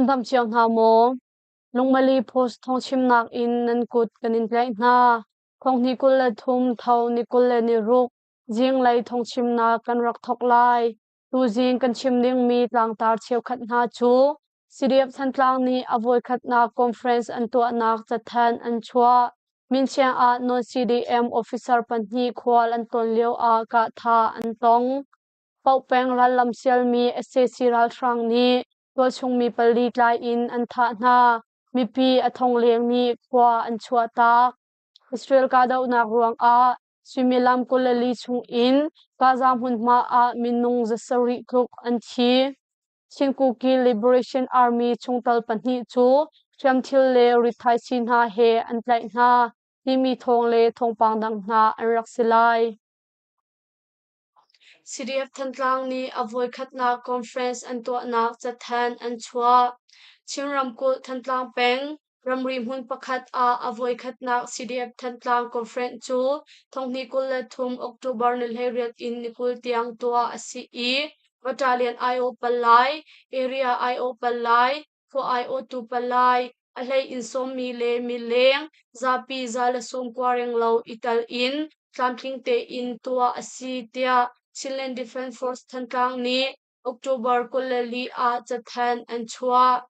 Nan dam cio hna maw? Lungmali Post thawngchimnak in nan kut kan in tlaih hna. Thonghnih 23 tho ni 26 zinglei thawngchimnak kan rak thawk lai. Tuzing kan chim dingmi tlangtar cheukhat hna cu CDF Thantlang nih a voikhatnak conference an tuahnak cathanh an chuah. Minchiang ah non-CDM officer pahnih khual an tlawn lio ah kahthah an tong. Paukpeng rallam sialmi sac ralhrang nih tualchung mi pali tlai in an thah hna. Mipi a thong leng nih khua an chuahtak. Israel kahdohnak ruangah suimilam 24 chung in Gaza hmunhma ah minung 700 tluk an thi. Chin-Kuki Liberation Army chungtel pahnih cu hriamthil le rithaisii hna he an tlaih hna timi thawng le thawngpang dang hna an rak si lai. CDF Thantlang nih a voikhatnak conference an tuahnak cathanh an chuah. Chin ramkulh Thantlang peng ramri hmun pakhat ah a voikhatnak CDF Thantlang conference cu thonghnih 23 October ni 18 in ni 20 tiang tuah a si i battalion aiawh palai, area aiawh palai, khua aiawhtu palai, a hlei in sawmmi le mileng zapi 190 renglo i tel in tlamtling tein tuah a si tiah Chinland Defense Force Thantlang nih October 24 ah cathanh an chuah.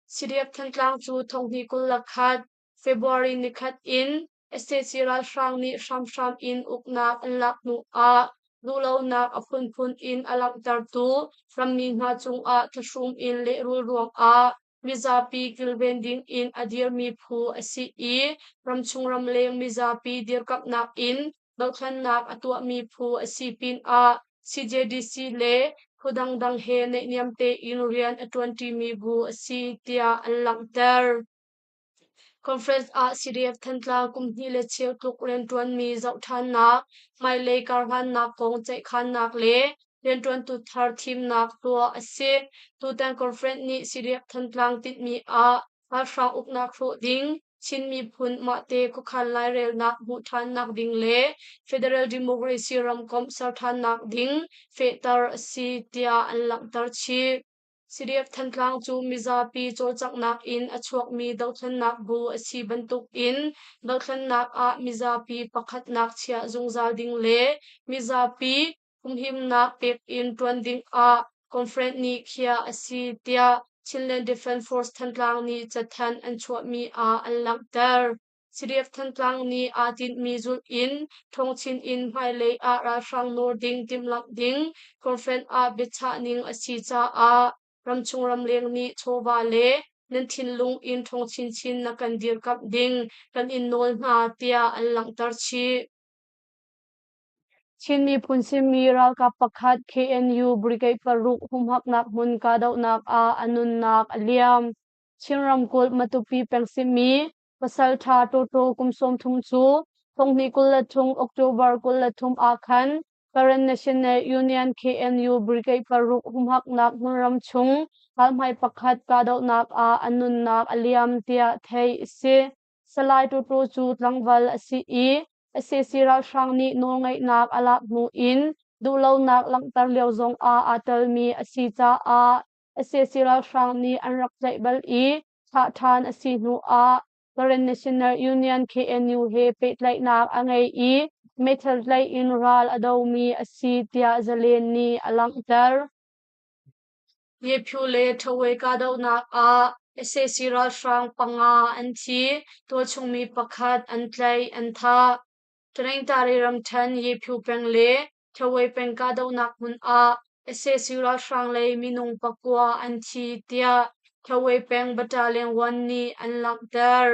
CDF Thantlang cu thonghnih 21 February nikhat in sac ralhrang nih hramhram in uknak an lak hnu ah duhlonak a phunphun in a langhtertu rammi hna cungah thahrum in lehrul ruangah mizapi kilven ding in a dirmi phu a si i ramchung ramleng mizapi dirkamhnak in dohthlennak a tuahmi phu a si pinah CJDC le phu dangdang he naihniam tein rian a ṭuanṭimi bu a si tiah an langhter. Conference ah CDF Thantlang kum hnih le cheu tluk rianṭuanmi zohṭhannak, hmailei karhlannak kong ceihkhannak le rianṭuantu thar thimnak tuah a si. Tutan conference nih CDF Thantlang tinhmi ah ralhrang uknak hrawh ding, Chin miphun mahte khuakhan lairelnak hmuh ṭhannak ding le Federal Democracy ramkomh ser ṭhannak ding fehter a si tiah an langhter chih. CDF Thantlang cu mizapi cawlcanghnak in a chuakmi dothlennak bu a si bantukin dothlennak ah mizapi pakhatnak chiah zungzal ding le mizapi humhimnak pek in ṭuan ding ah conference nih khiah a si tiah Chinland Defense Force Thantlang nih cathanh an chuahmi ah an langhter. CDF Thantlang nih aa tinhmi zulh in ṭhawngchin in hmailei ah ralhrang nawr ding timhlamh ding conference ah biachah ning a si caah ramchung ramleng nih chawva le nan thinlung in ṭhawng chinchin na kan dirkamh ding kan in nawl hna tiah an langhter chih. Chin miphun simi ralkap pakhat KNU Brigade paruk humhaknak hmun kahdohnak ah a nunnak a liam. Chin ramkulh Matupi peng simi pasalṭha Tawtaw kum 30 cu thonghnih 23 October 23 ah khan Karen National Union KNU Brigade paruk humhaknak hmunram chung ralhmai pakhat kahdohnak ah a nunnak a liam tiah theih a si. Salai Tawtaw cu tlangval a si i sac ralhrang nih nawlngeihnak a lak hnu in duhlonak langhter lio zong ah aa telmi a si caah sac ralhrang nih an rak tlaih bal i thlah ṭhan a si hnu ah Karen National Union KNU he pehtlaihnak a ngei i meithal tlaih in ral a domi a si tiah Zalen nih a langhter. Yephu le Ṭhawe kahdohnak ah sac ralhrang panga an thi, tualchungmi pakhat an tlaih an thah. Taningtari ramṭhen Yephu peng le Ṭhawe peng kahdohnak hmun ah sac ralhrang lei minung pakua an thi tiah Ṭhawe peng Battalion 1 nih an langhter.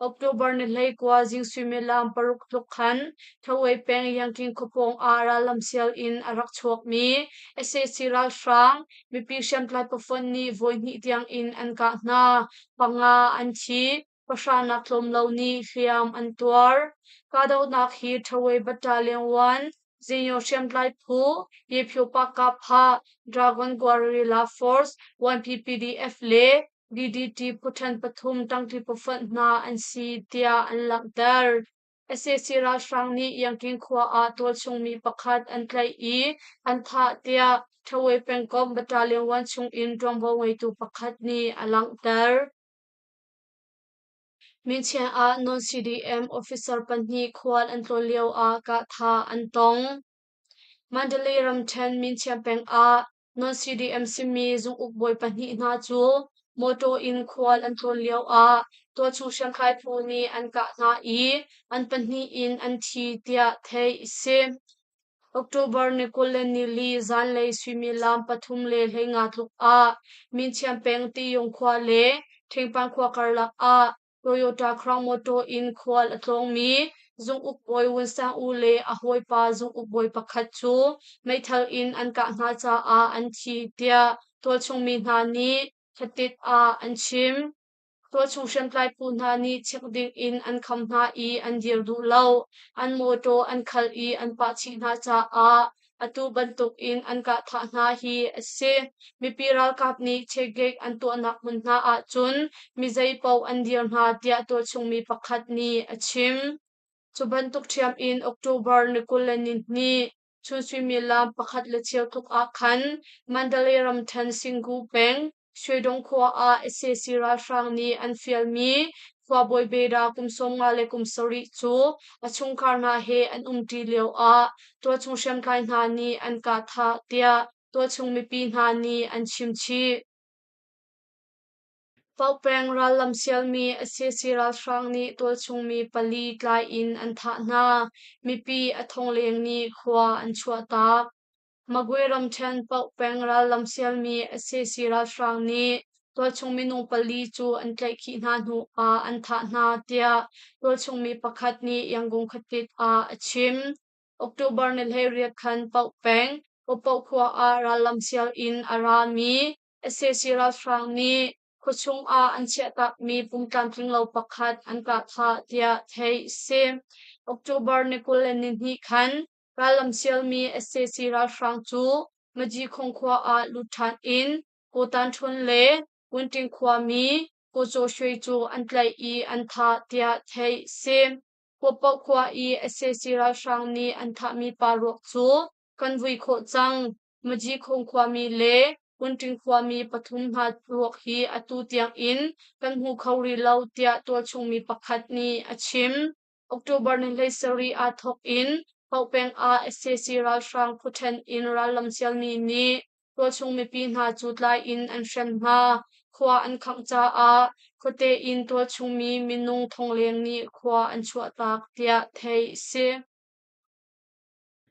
October ni 19 zing suimilam paruk tluk khan Ṭhawe peng Yangking khuapawng ah rallam sial in a rak chuakmi sac ralhrang mipi hriamtlai pafonh nih voihnih tiang in an kah hna. Panga an thi. Pahranak tlawm lo nih hliam an tuar. Kahdohnak hi Ṭhawe Battalion 1, Zinyo hriamtlai phu, Yephyo Pakapha, Dragon Guerrilla Force, 1PPDF le DDT phuṭhen pathum ṭangṭi pafonh hna an si tiah an langhter. Sac ralhrang nih Yanking khua ah tualchung mi pakhat an tlaih i an thah tiah Ṭhawe pengkomh Battalion 1 chungin ṭuanvo ngeitu pakhat nih a langhter. Minchian ah non-CDM officer pahnih khual an tlawn lio ah kahthah an tong. Mandalay ramṭhen Minchian peng ah non-CDM simi zunguk bawi pahnih hna cu mawṭaw in khual an tlawn lio ah tualchung hriamtlai phu nih an kah hna i an pahnih in an thi tiah theih a si. October ni 24 zanlei suimilam 3:15 tluk ah Minchian peng Tiyung khua le Ṭhingpan khua karlak ah Toyota Crown mawṭaw in khual a tlawngmi zunguk bawi Wun Sang U le a hawipa zunguk bawi pakhat cu meithal in an kah hna caah an thi tiah tualchung mi hna nih khatit ah an chim. Tualchung hriamtlai phu hna nih chek ding in an kham hna i an dir duh lo. An mawṭaw an khal i an pah chih hna caah atu bantuk in an kah thah hna hi a si. Mipi ralkap nih checkgate an tuahnak hmun hna ahcun mi zeipaoh an dir hna tiah tualchung mi pakhat nih a chim. Cu bantuk ṭhiam in October ni 22 chun suimilam 1:15 tluk ah khan Mandalay ramṭhen Singu peng Shwedong khua ah sac ralhrang nih an fialmi khuabawi Beda kum 57 cu a chungkhar hna he an umṭi lioah tualchung hriamtlai hna nih an kah thah tiah tualchung mipi hna nih an chim chih. Paukpeng rallam sialmi sac ralhrang nih tualchung mi pali tlai in an thah hna. Mipi a thong leng nih khua an chuahtak. Magwe ramṭhen Paukpeng rallam sialmi sac ralhrang nih tualchung minung pali cu an tlaihkhih hna hnu ah an thah hna tiah tualchung mi pakhat nih Yangon khuatit ah a chim. October ni 18 khan Paukpeng, Papauk khua ah rallam sial in a rami sac ralhrang nih khuachung ah an chiahtakmi pumtlamtling lo pakhat an kah thah tiah theih a si. October ni 22 khan rallam sialmi sac ralhrang cu Majikhong khua ah lut ṭhan in Kawtan Ṭhun le Wunṭing khuami Ko Caw Shwe cu an tlaih i an thah tiah theih a si. Huapoh khua i sac ralhrang nih an thahmi pa ruak cu kan vui khawh cang. Majikhong khuami le Wunṭing khuami pathum hna ruak hi atu tiang in kan hmu kho rih lo tiah tualchung mi pakhat nih a chim. October ni 17 aa thawk in Paukpeng ah sac ralhrang phuṭhen in rallam sialmi nih tualchung mipi hna cu tlai in an hrem hna. Khua an khangh caah khuate in tualchung mi minung thong leng nih khua an chuahtak tiah theih a si.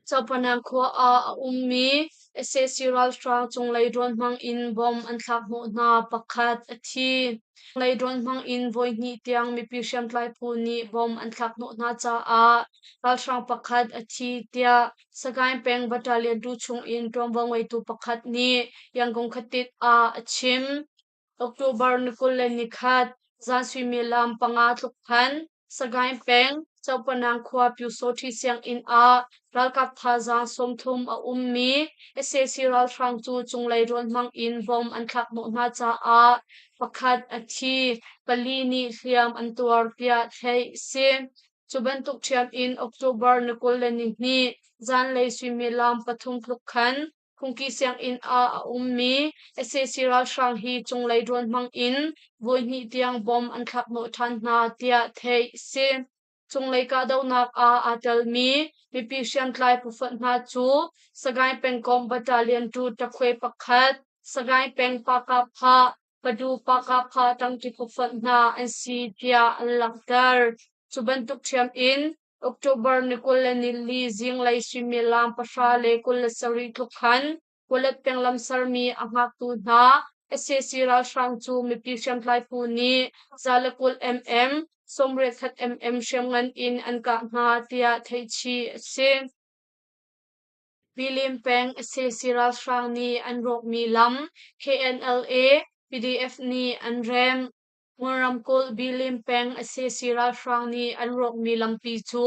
Capanang khua ah a ummi sac ralhrang cunglei drone hmang in bomb an thlak hnawh hna pakhat a thi. Cunglei drone hmang in voihnih tiang mipi hriamtlai phu nih bomb an thlak hnawh hna caah ralhrang pakhat a thi tiah Sagaing peng battalion 2 chung in ṭuanvo ngeitu pakhat nih Yangon khuatit ah a chim. October ni 21 zan suimilam 5 tluk khan Sagaing peng Copanang khua Pyusawṭhi sianginn ah ralkap thazaang 30 a ummi sac ralhrang cu cunglei rawn hmang in bomb an thlak hnawh hna caah pakhat a thi, pali nih hliam an tuar tiah theih a si. Cu bantuk ṭhiam in October ni 22 zanlei suimilam 3 tluk khan Phungki sianginn ah a ummi sac ralhrang hi cunglei drone hmang in voihnih tiang bomb an thlak hnawh ṭhan hna tiah theih a si. Cunglei kahdohnak ah aa telmi mipi hriamtlai phufonh hna cu Sagaing pengkomh Battalion 2 ṭakhue pakhat, Sagaing peng Pakapha, Padu Pakapha ṭangṭi phufonh hna an si tiah an langhter. Cu bantuk ṭhiam in October ni 24 zinglei suimilam 10:27 tluk khan Kualet peng lamsermi a hngaktu hna sac ralhrang cu mipi hriamtlai phu nih 120 mm, 81 mm hriamngan in an kah hna tiah theihchih a si. Pilim peng sac ralhrang nih an rawkmi lam KNLA PDF nih an remh. Ngun ramkulh Bilim peng sac ralhrang nih an rawkmi lampi cu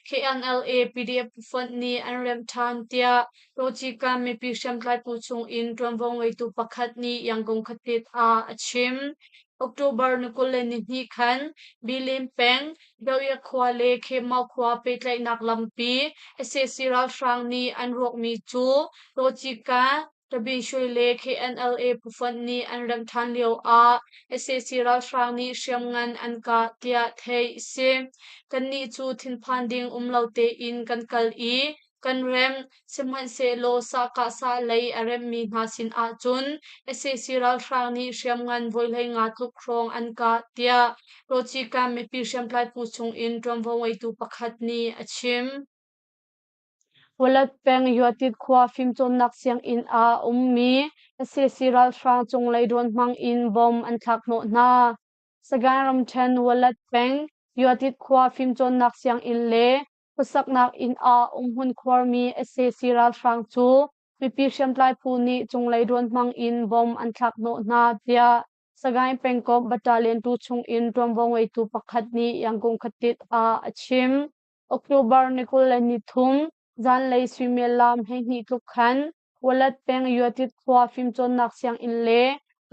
KNLA PDF phufonh nih an remh ṭhan tiah Tawcikan mipi hriamtlai phu chung in ṭuanvo ngeitu pakhat nih Yangon khuatit ah a chim. October ni 22 khan Bilin peng, Doia khua le Khemau khua pehtlaihnak lampi sac ralhrang nih an ruakmi cu Tawcika, Tabinshwe le KNLA phufonh nih an remh ṭhan lioah sac ralhrang nih hriamngan an kah tiah theih a si. Kannih cu thinphan ding um lo tein kan kal i kan remh. Sihmanhsehlaw sahkah lei a remhmi hna sinah cun sac ralhrang nih hriamngan voi 15 tluk hrawng an kah tiah Rawcika mipi hriamtlai phu chungin ṭuanvo ngeitu pakhat nih a chim. Walat peng Yuatit khua fimcawnnak sianginn ah a ummi sac ralhrang cunglei dawn hmang in bomb an thlak hnawh hna. Sagaing ramṭhen Walat peng Yuatit khua fimcawnnak sianginn le khuasaknak inn ah umhmun khuarmi sac ralhrang cu mipi hriamtlai phu nih cunglei dawn hmang in bomb an thlak hnawh hna tiah Sagaing pengkomh battalion tu chung in ṭuanvo ngeitu pakhat nih Yangon khuatit ah a chim. October ni 23 zanlei suimilam 12 tluk khan Walat peng Yuatit khua fimcawnnak sianginn le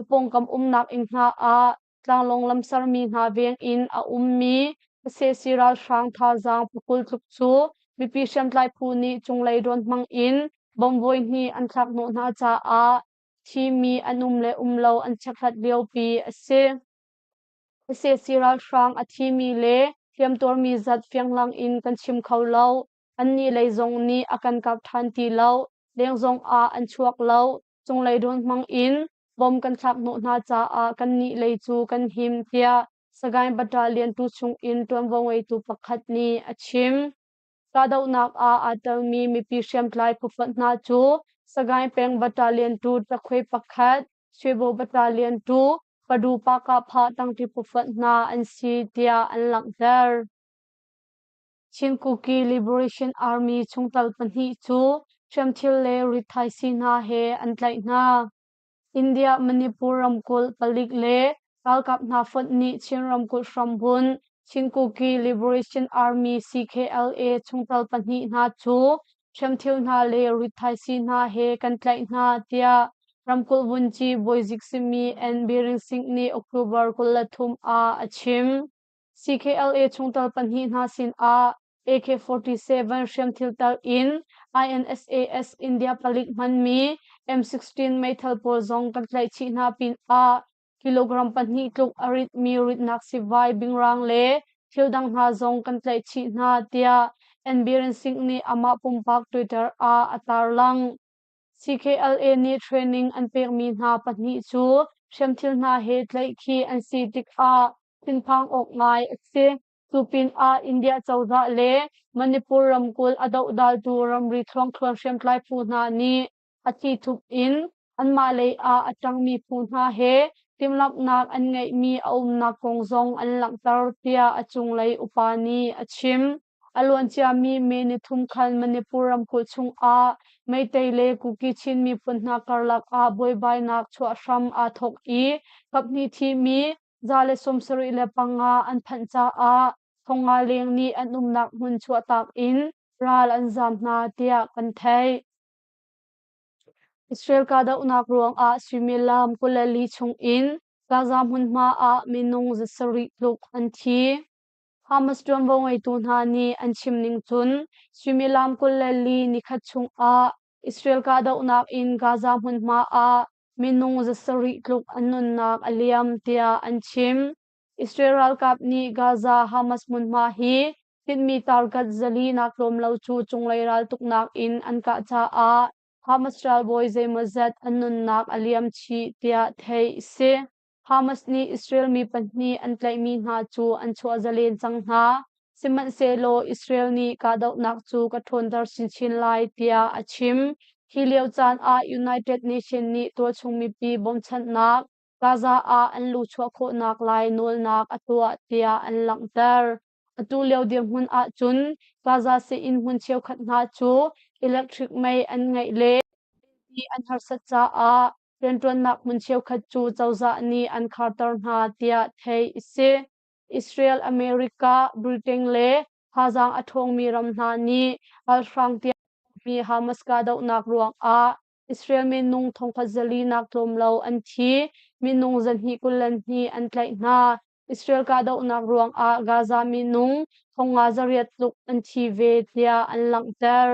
a pawngkam umnak inn hna ah tlanglawng lam sermi hna veng in a ummi sac ralhrang thazaang pakul tluk cu mipi hriamtlai phu nih cunglei dawn hmang in bomb voi hnih an thlak hnawh hna caah thimi an um le um lo an chekhlat liopi a si. Sac ralhrang a thimi le hliamtuarmi zat fianghlang in kan chim kho lo. Annih lei zong nih a kan kap ṭhan ti lo. Leng zong ah an chuak lo. Cunglei dawn hmang in bom kan thlak hnawh hna caah kannih lei cu kan him, tiah Sagaing Battalion tuchung in ṭuanvo ngeitu pakhat nih a chim. Kahdohnak ah aa telmi mipi hriamtlai phufonh hna cu Sagaing peng Battalion 2 Ṭakhui pakhat, Shwebo Battalion 2, Padu Pakahphah tangṭi phufonh hna an si tiah an langhter. Chin Kuki Liberation Army chungtel pahnih cu hriamthil le rithaisii hna he an tlaih hna. India Manipur ramkulh palik le ralkap hna fonh nih Chin ramkulh hrambunh Chin Kuki Liberation Army CKLA chungtel pahnih hna cu hriamthil hna le rithaisii hna he kan tlaih hna tiah ramkulh vunci bawizik simi N Biren Singh nih October 23 ah a chim. CKLA chungtel pahnih hna sinah AK-47 hriamthil tal in INSAS India palik hmanmi M16 meithal pawl zong kan tlaih chih hna pinah kilogram pahnih tluk a ritmi ritnak sivai bingrang le thil dang hna zong kan tlaih chih hna tiah N Biren Singh nih amah pumpak Twitter ah a tarlang. CKLA nih training an pekmi hna pahnih cu hriamthil hna he tlaihkhih an si tikah thinphang awk ngai a si. Cu pinah India cozah le Manipur ramkulh a dohdaltu ramri thluangthluan hriamtlai phu hna nih a thlithup in anmah lei ah a ṭangmi phu hna he timhlamhnak an ngeihmi a umnak kong zong an langhter tiah a cunglei upa nih a chim. A luanciami May nithum khan Manipur ramkulh chungah Meitei le Kuki Chin miphun hna karlak ah buaibainak chuah hram aa thawk i kaphnih thimi 175 an phanh caah thongnga leng nih an umnak hmun chuahtak in ral an zaam hna tiah kan theih. Israel kahdohnak ruangah suimilam 24 chungin Gaza hmunhma ah minung 700 tluk an thi. Hamas ṭuanvo ngeitu hna nih an chim ning cun suimilam 24 nikhat chungah Israel kahdohnak in Gaza hmunhma ah minung 700 tluk an nunnak a liam tiah an chim. Israel ralkap nih Gaza Hamas hmunhma hi tinhmi target 400 nak tlawm lo cu cunglei raltuknak in an kah caah Hamas ralbawi zeimawzat an nunnak a liam chih tiah theih a si. Hamas nih Israel mi pahnih an tlaihmi hna cu an chuah zalen cang hna. Sihmanhsehlaw Israel nih kahdohnak cu ka ṭhawnter chinchin lai tiah a chim. Hi lio caan ah United Nations nih tualchung mipi bawmchanhnak Gaza ah an luhchuah khawhnak lai nawlnak a tuah tiah an langhter. Atu lio dirhmun ahcun Gaza sii-inn hmun cheukhat hna cu electric mei an ngeih le ti an harsat caah rianṭuannak hmun cheukhat cu cozah nih an kharter hna tiah theih a si. Israel, America, Britain le thazaang a ṭhawngmi ram hna nih ralhrang tiah mi Hamas kahdohnak ruangah Israel minung thongkhat zali nak tlawm lo an thi. minung 222 an tlaih hna. Israel kahdohnak ruangah Gaza minung 5800 tluk an thi ve tiah an langhter.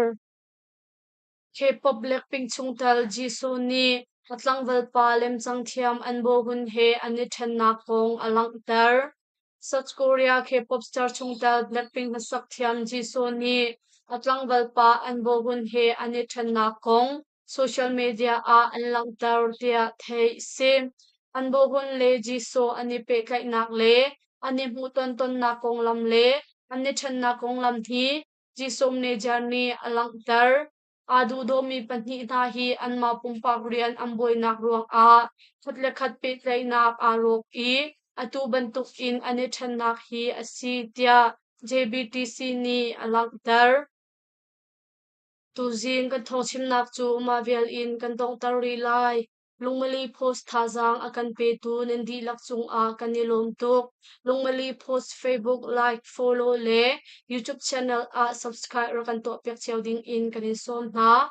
K-pop Blackpink chungtel Jisoo nih a tlangvalpa lemcang thiam An Bo-hun he an i ṭhennak kong a langhter. South Korea K-pop star chungtel Blackpink hlasak thiam Jisoo nih a tlangvalpa An Bo-hun he an i ṭhennak kong social media ah an langhter tiah theih a si. An Bo-hun le Jisoo an i pehtlaihnak le an i hmuhton tonnak konglam le an i ṭhennak konglam hi Jisoo manager nih a langhter. Aa duhdawmi pahnih hna hi anmah pumpak rian an buainak ruangah khat le khat pehtlaihnak aa rawk i atu bantukin an i ṭhennak hi a si tiah JBTC nih a langhter. Tuzing kan thawngchimnak cu mah vial in kan donghter rih lai. Lungmali Post thazaang a kan petu nan dihlak cungah kan i lawm tuk. Lungmali Post Facebook like, follow le YouTube channel ah subscribe rak kan tuahpiak cio ding in kan in sawm hna.